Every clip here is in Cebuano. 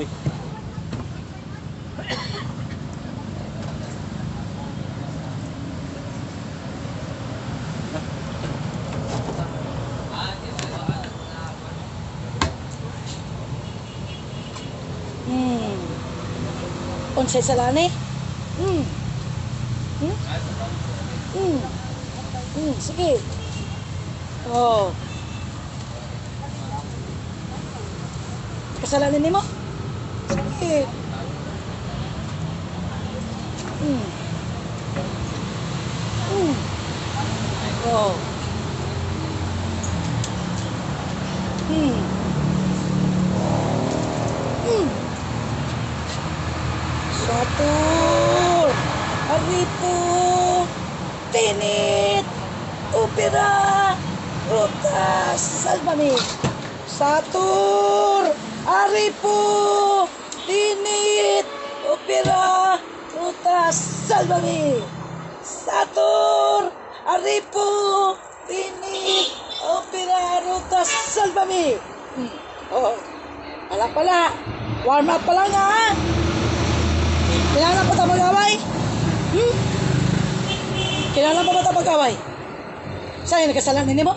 Uy. Unsay salani? Hmm? Hmm. Sige. Oh. Kasalanan nimo? Sige. Oh. Satur, Aripo, Tinit, Opera, Rutas, Salvame. Satur, Aripo, Tinit, Opera, Rutas, Salvame. Satur, Aripo, Tinit, Opera, Rutas, Salvame. Oh. Wala pala. Warm up pa lang ha. Kailangan pa tayo mag-away? Hmm? Kailangan pa ba tayo mag-away? Sa'yo, nagkasalanan mo?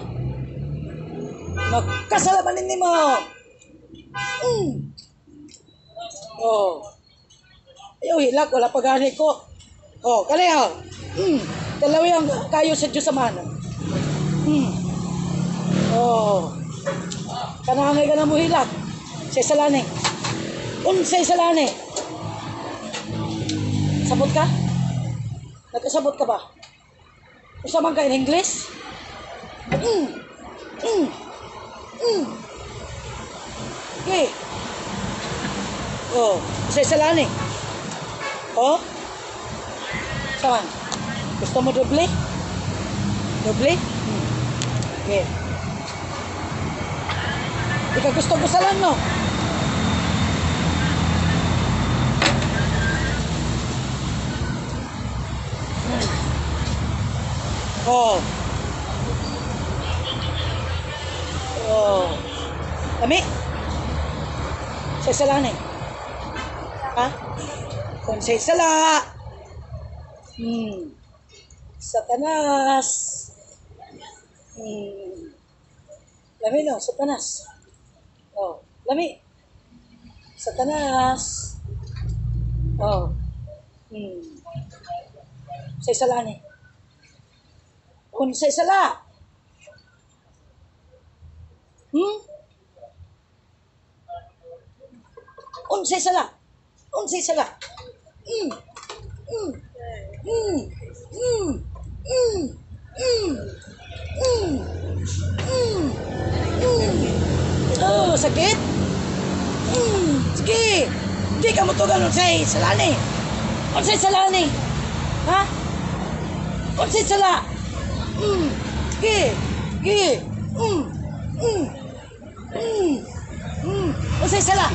Nagkasalanan mo! Oh. Ayaw, hilak. Wala pa gani ko. Oh, kali oh. Dalawa yung kayo sa Diyos Amahan. Oh. Kanangay ka na mo hilak. Sa salani. Unsay salani. Sabot ka? Nagkasabot ka ba? Usa man ka in English? Okay. Oh, unsay salani. Oh. Saman. Gusto mo doble? Doble? Okay. Di ka gusto gusalan, no? Oh. Oh. Lami? Sa sala ni. Ha? Kung sa sala. Satanas. Lami no, Satanas. Oh, lami. Satanas. Oh. Sa sala ni. Unsay sala? Hmm? Unsay sala? Unsay sala? Oh, sakit? Sige. Di ka mo tugan unsay sala ni. Unsay sala ni? Ha? Unsay sala? Sige. Sige. Unsay sala?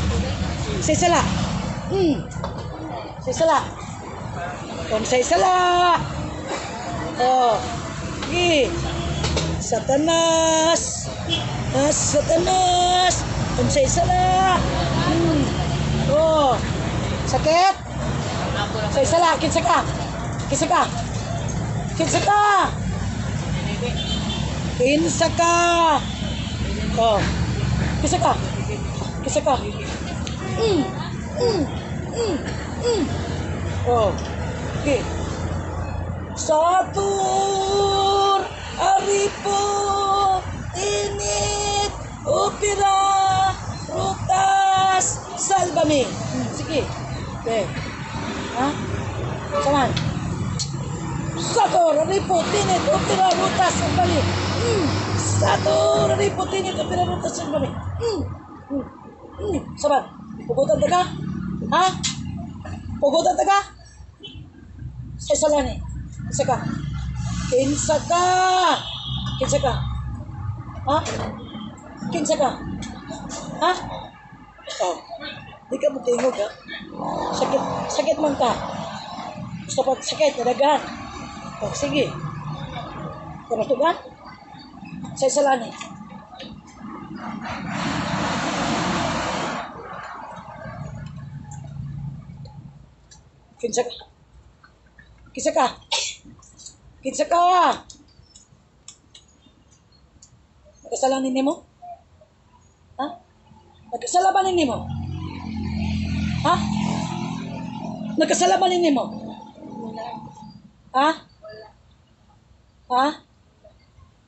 Unsay sala? Unsay sala? Unsay sala? Oh. Sige. Satanas. Ah, Satanas. Unsay sala? Oh. Sakit? Unsay sala? Kinsa ka? Kinsa ka? Kinsa ka? Kinsa ka? Oh. Kinsa ka? Kinsa ka? Oh. Okay. Satur, Aripo, Init, Opera, Rutas, Salvame. Sige. Okay. Ha? Saman. Satur, Aripo, Tinit, Opera, Rutas, Salvame. Satur, Aripo, Tinit, Opera, Rutas, Salvame. Saman. Pugutan ta ka? Ha? Pugutan ta ka? Sa isa lang eh. Isa ka. Kinsa ka? Kinsa ka? Ha? Kinsa ka? Ha? Oh. Di ka mo tingog, ha? Sakit, sakit man ka. Gusto pa sakit, nadagahan. Oh, sige. Pero ka? Sa isa lang eh. Kinsa ka? Kinsa ka? Kinsa ka? Nagkasala nimo? Ha? Nagkasala ba nimo? Ha? Nagkasala ba nimo? Wala. Ha? Wala. Ha?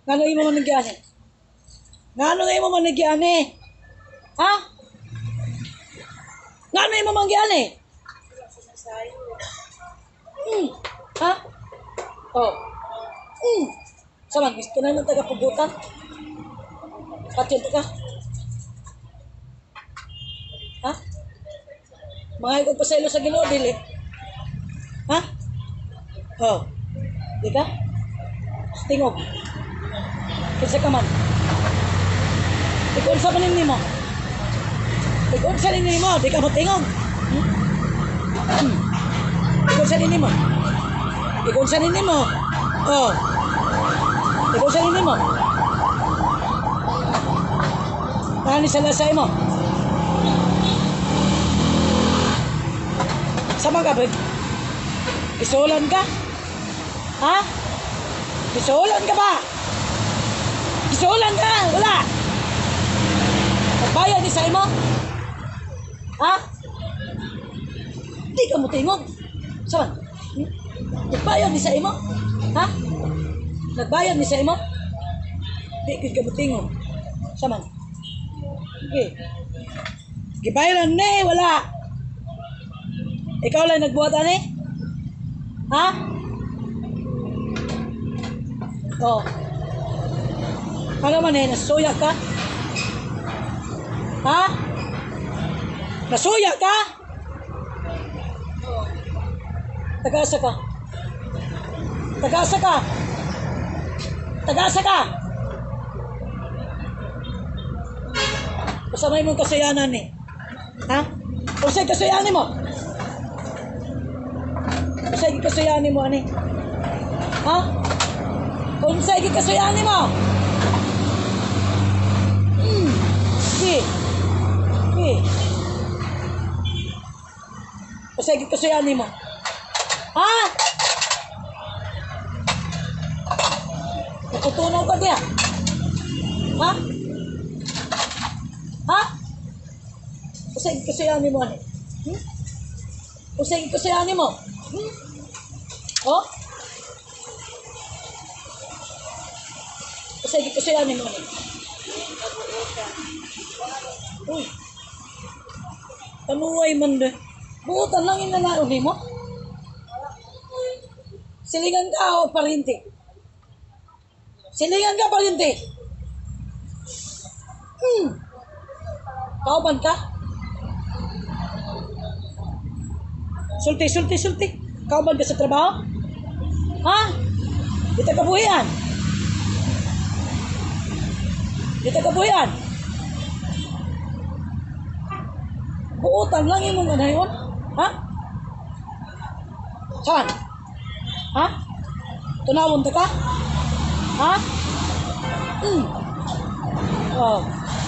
Ngano imo man nagyani? Ngano imo man nagyani? Ha? Ngano imo man gyani? Wala ko nasayo. Ha? Oh. Sama, gusto na ng taga-pugutan? Patyon ka? Ha? Mga ikong pasaylo sa Ginoo dili. Ha? Oh. Di ka? Tingog. Kinsa ka man? Ikaw sa man nimo? Ikaw sa nimo, di ka mo tingog. Hmm? Ikaw sa nimo? Ikaw sa nimo? Oh. Ikaw sa nimo? Tani sa lasay mo. Sama ka ba? Isulan ka? Ha? Isulan ka ba? Isulan ka? Wala. Nagbayad ni sa imo? Ha? Di ka mo tingog. Saan? Nagbayad ni sa imo? Ha? Nagbayad ni sa imo? Di ka mo tingog. Saan? Okay. Gibayaran ni, wala. Ikaw lang nagbuhat ani? Ha? Oh. Ano man eh, nasuya ka? Ha? Nasuya ka? Tagasa ka? Tagasa ka? Tagasa ka? Usa may mong kasuyanan ni. Ha? Usay kasuyanan mo? Usay kasuyanan mo ani? Ha? Unsay kasuyanan mo? Sige. Sige. Usay kasuyanan mo? Ha? Natutunaw ka diya? Ha? Ha? Usay kasuyanan mo ani? Hmm? Usay kasuyanan mo? Hmm? Oh? Usay kasuyanan mo ani? Uy. Kanuway man de. Buotan lang inanaon nimo. Silingan ka o parinti. Silingan ka parinti. Kauban ka? Sulti, sulti, sulti. Kauban ka sa trabaho? Ha? Dito ka buhian? Dito ka buhian? Buotan lang imong ganayon? Ha? Saan? Ha? Tunawon ta ka? Ha? Oh.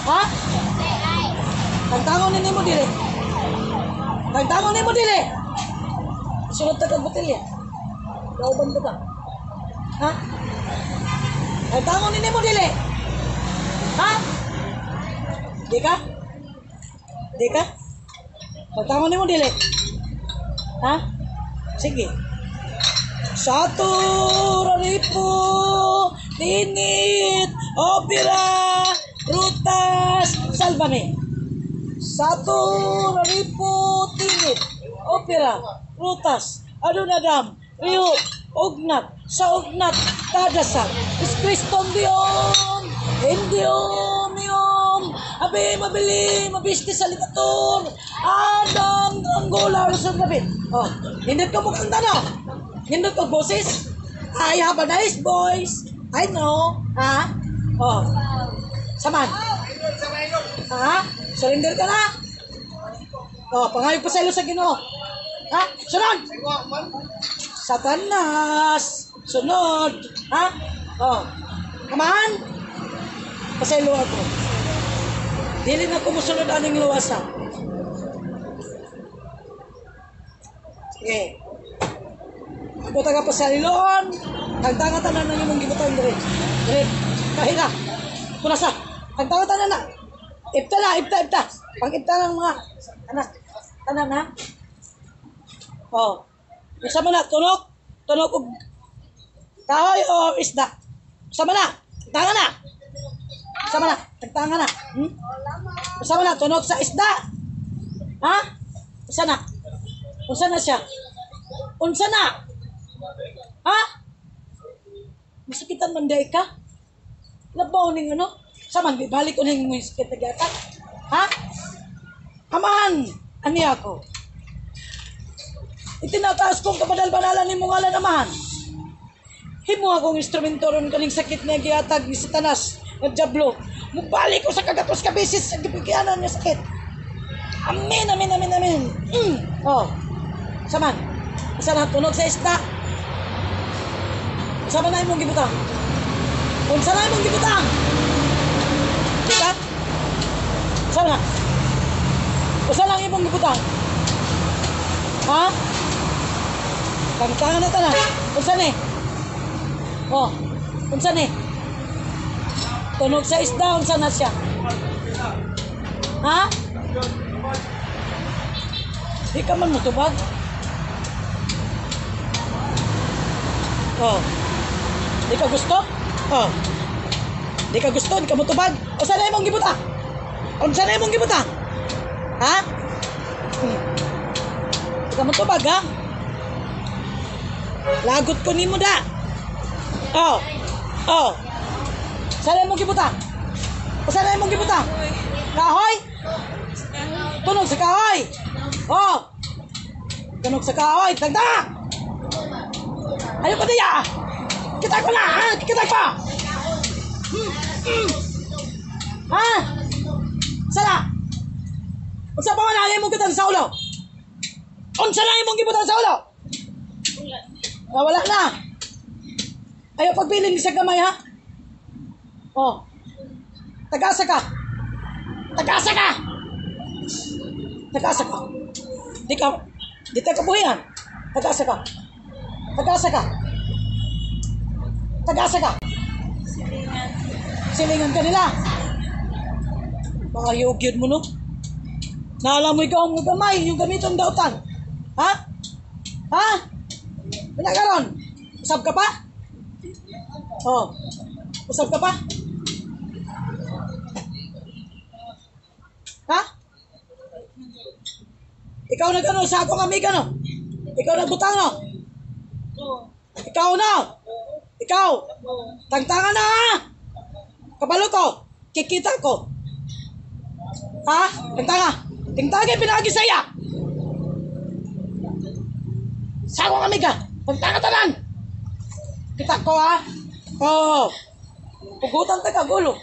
Ha? Tagtangon ni nimo dili. Tagtangon nimo dili. Sulod ta kag botelya. Kauban ta ka. Ha? Tagtangon ni nimo dili. Ha? Di ka? Di ka? Tagtangon nimo dili. Ha? Sige. Sato, Raripo, Tinit, Opera, Rutas, Salvame. Sato, Raripo, Tinit, Opera, Rutas, Adunadam, Rihok, Ugnat, sa Ugnat, Tadasa, Kristong Dion, Indiom, Iom, Abi, Mabili, Mabisti sa Litatur, Adam, Angola, Luzon, Gabi. Oh, nindot ko mukhang tanaw. Nindot ko boses. I have a nice voice. I know. Ha? Oh. Saman. Ha? Surrender ka na. Oh, pangayo pa sa ilo sa Ginoo. Ha? Sunod. Satanas. Sunod. Ha? Oh. Amahan. Pasaylo ako. Dili na ko mosunod aning luwasa. Okay. Ako taga pa sa ilon. Tagtanga tanan ng imong gibutang dire. Dire. Kahira. Kunasa. Tagtanga tanan na. Ibta na, ibta, ibta. Pang ibta ng mga anak. Tanan na. Oh. Isa man na tunok. Tunok og kahoy o isda. Sama na. Tagtanga na. Sama na. Tagtanga na. Sama na tunog sa isda. Ha? Usa na. Unsa na siya? Unsa na? Ha? Masakitan man day ka? Labaw ning ano? Sa man balik ko ning mo sakit na giatag. Ha? Amahan, ani ako. Itinataas kong kabanal-banalan ni ngalan, Amahan. Himo akong instrumento ron kaning sakit na giatag ni Satanas nga Diablo. Mubalik ko sa kagatos ka beses sa gibigyanan nga sakit. Amen, amen, amen, amen. Oh. Saman. Asa na tunog sa isda? Sama na imong gibutang. Unsa na imong gibutang? Kita? Sama na. Unsa lang imong gibutang? Ha? Tangtangan na tanan. Unsa ni? Oh. Unsa ni? Tunog sa isda, unsa na siya? Ha? Di ka man mutubag. Oh. Di ka gusto? Oh. Di ka gusto, di ka mutubag. Unsa na imong gibutang? Unsa na imong gibutang? Ha? Di ka mutubag, ha? Lagot ko nimo da. Oh. Oh. Sa na imong gibutang? Unsa na imong gibutang? Kahoy? Tunog sa kahoy. Oh. Tunog sa kahoy. Tagda! Ayaw ko diya! Kita ko na! Ha? Kita ko! Ha? Sala! Unsa pa man ang imong gibutang sa ulo? Unsa na imong gibutang sa ulo? Wala. Ah, wala na. Ayaw pagbilin sa gamay, ha? Oh. Tagasa ka. Tagasa ka. Tagasa ka. Di ka kabuhian. Tagasa ka. Tagasa ka. Tagasa ka. Silingan. Silingan ka nila. Baka yun mo, no? Naalam mo ikaw ang gamay, yung gamiton dautan. Ha? Ha? Wala ka ron? Usab ka pa? Oh. Usab ka pa? Ha? Ikaw nag-ano sa akong amiga, no? Ikaw nagbutang, no? Oo. Ikaw na! Ikaw! Oo. Tangtangan na, ha? Kabalo ko! Kikita ko! Ha? Tangtanga! Tangtanga pinagi sa iya! Sa akong amiga! Tangtanga tanan! Kita ko, ha? Oo! Pugutan ta ka, gulo.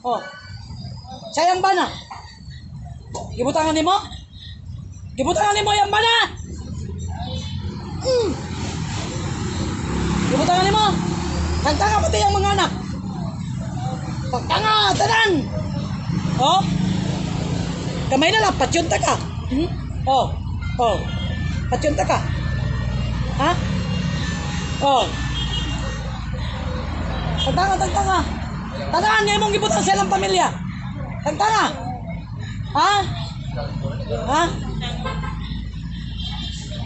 Oh. Sayang ba na? Gibutangan nimo? Gibutangan nimo yang bana? Gibutangan nimo? Tangtanga pati ang mga anak. Tangtanga, tanan! Oh? Kamay na lang, patyon ta ka. Oh. Oh. Patyon ta ka. Ha? Oh. Tangtanga, tangtanga. Tanan nga imong gibutang sa ilang pamilya. Tangtanga. Ha? Ha?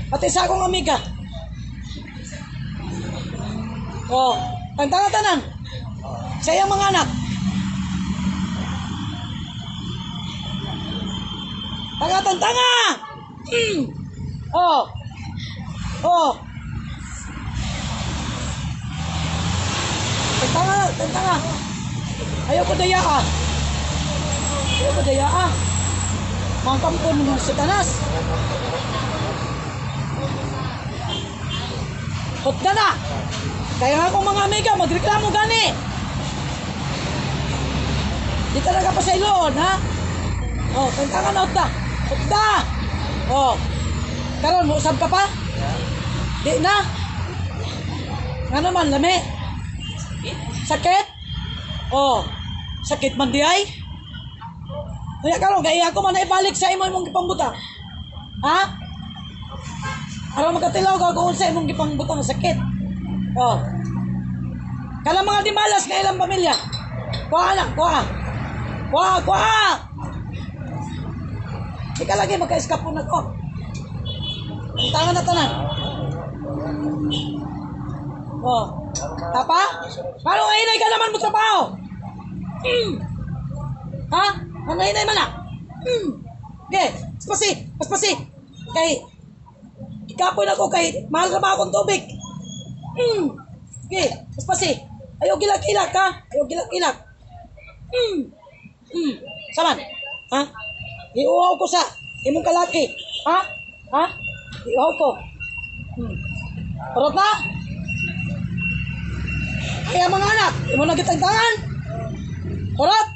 Pati sa akong amiga. Oh, tangtanga tanan. Sa iyang mga anak. Tanga, tangtanga! Oh. Oh. Tangtanga, tangtanga. Ayaw ko daya, ah. Ayaw ko daya, ah. Mga kampon mo sa tanas. Hot na. Kaya nga akong mga amiga, magreklamo gani. Di talaga pa sa iloon, ha? Oh, tangtanga na, hot na. Hot na. Oh. Karon mo usab ka pa? Di na. Nga naman, lami. Sakit? Oh. Sakit man di ay? Kaya karon kaya ako man ibalik sa imo imong gipambuta. Ha? Aron magkatilaw ka kung unsa imong gipangbutang sakit. Oh. Kala mga dimalas nga ilang pamilya. Kuha na, kuha. Kuha, kuha. Di ka lagi magka-eskapo na ko. Ang tangan na tanan. Oh. Tapa? Paano nga hinay ka naman mo trabaho? Ha? Ano hinay man na? Okay, paspasi, paspasi. Kay, ikapoy na ko kay, mahal ka ba akong tubig? Okay, paspasi. Ayaw gilak-ilak ha? Ayaw gilak-ilak. Saman? Ha? Iuhaw ko sa imong kalaki. Ha? Ha? Iuhaw ko. Parot na? Kaya mga anak, imo na kitang tangan. Parot?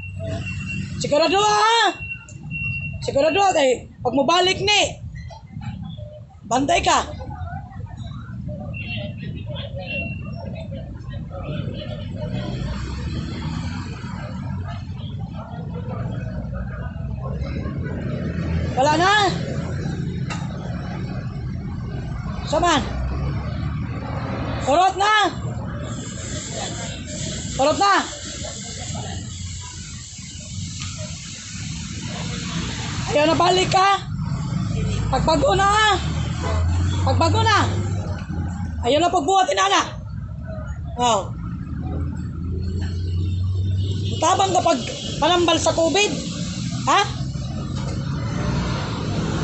Sigurado ha? Sigurado kay pag mobalik ni, bantay ka. Wala na. Saman. Kurot na. Kurot na. Ayaw na balik ka. Pagbago na. Pagbago na. Ayaw na pagbuhat inana. Oh. Tabang kapag panambal sa COVID. Ha?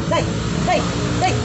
Day, day, day.